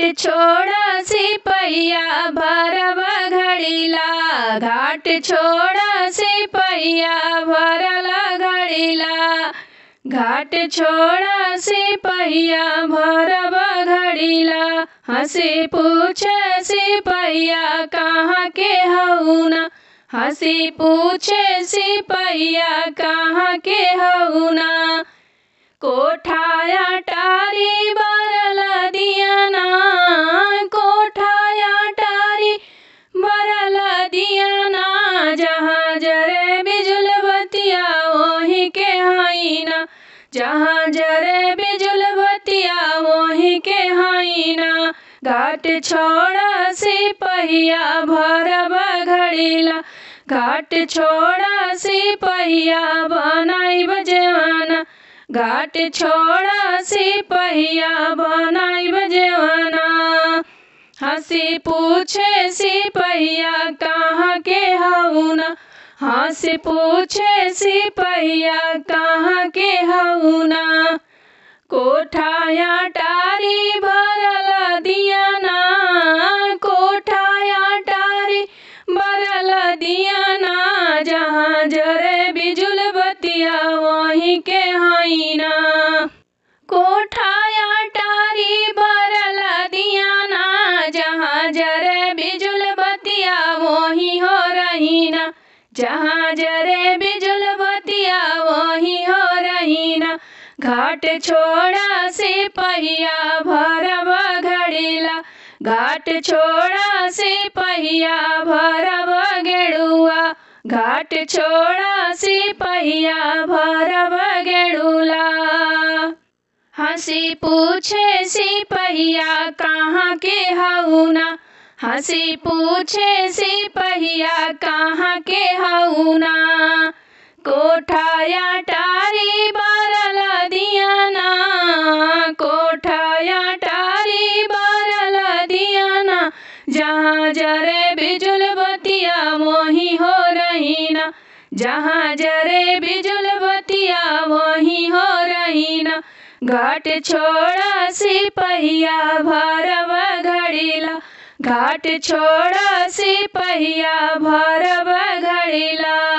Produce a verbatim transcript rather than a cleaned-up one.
घाट छोड़ा सिपहिया भरब घड़ीला, घाट छोड़ा सिपहिया भरल घड़ीला। घाट छोड़ा सिपहिया भरब घड़ीला, हँसी पूछे सिपहिया कहाँ के हऊ ना, हँसी पूछे सिपहिया कहाँ के हऊ ना। कोठा अटारी बरल दियना, कोठा अटारी बरल दियना, जहाँ जरे बिजुल बतिया ओही के हई ना, जहाँ जरे बिजुल बतिया ओही के हई ना। घाट छोड़ा सिपहिया भरब घड़ीला, घाट छोड़ा सिपहिया बनाइब जेवना, घाट छोड़ा सिपहिया बनाइब जेवना। हँसी पूछे सिपहिया कहाँ के हऊ ना, हँसी पूछे सिपहिया कहाँ के हऊ ना। कोठा अटारी बरल दियना, कोठा अटारी बरल दियना, जहाँ जरे बिजुल बतिया ओही के हई ना। कोठा अटारी बरल दियना, जहाँ जरे बिजुल बतिया ओही हो रही ना, जहाँ जरे बिजुल बतिया ओही हो रही ना। घाट छोड़ा सिपहिया भरब घड़ीला, घाट छोड़ा सिपहिया भरब गेड़ुआ, घाट छोड़ा सिपहिया भरब गेड़ुआ। हँसी पूछे सिपहिया कहाँ के हऊ ना, हँसी पूछे सिपहिया कहाँ के हऊ ना। कोठा अटारी बरल दियना, कोठा अटारी बरल दियना, जहाँ जरे बिजुल बतिया ओही हो रही ना, जहाँ जरे बिजुल बतिया ओही हो रही ना। घाट छोड़ा सिपहिया भरब घड़ीला, घाट छोड़ा सिपहिया भरब घड़ीला।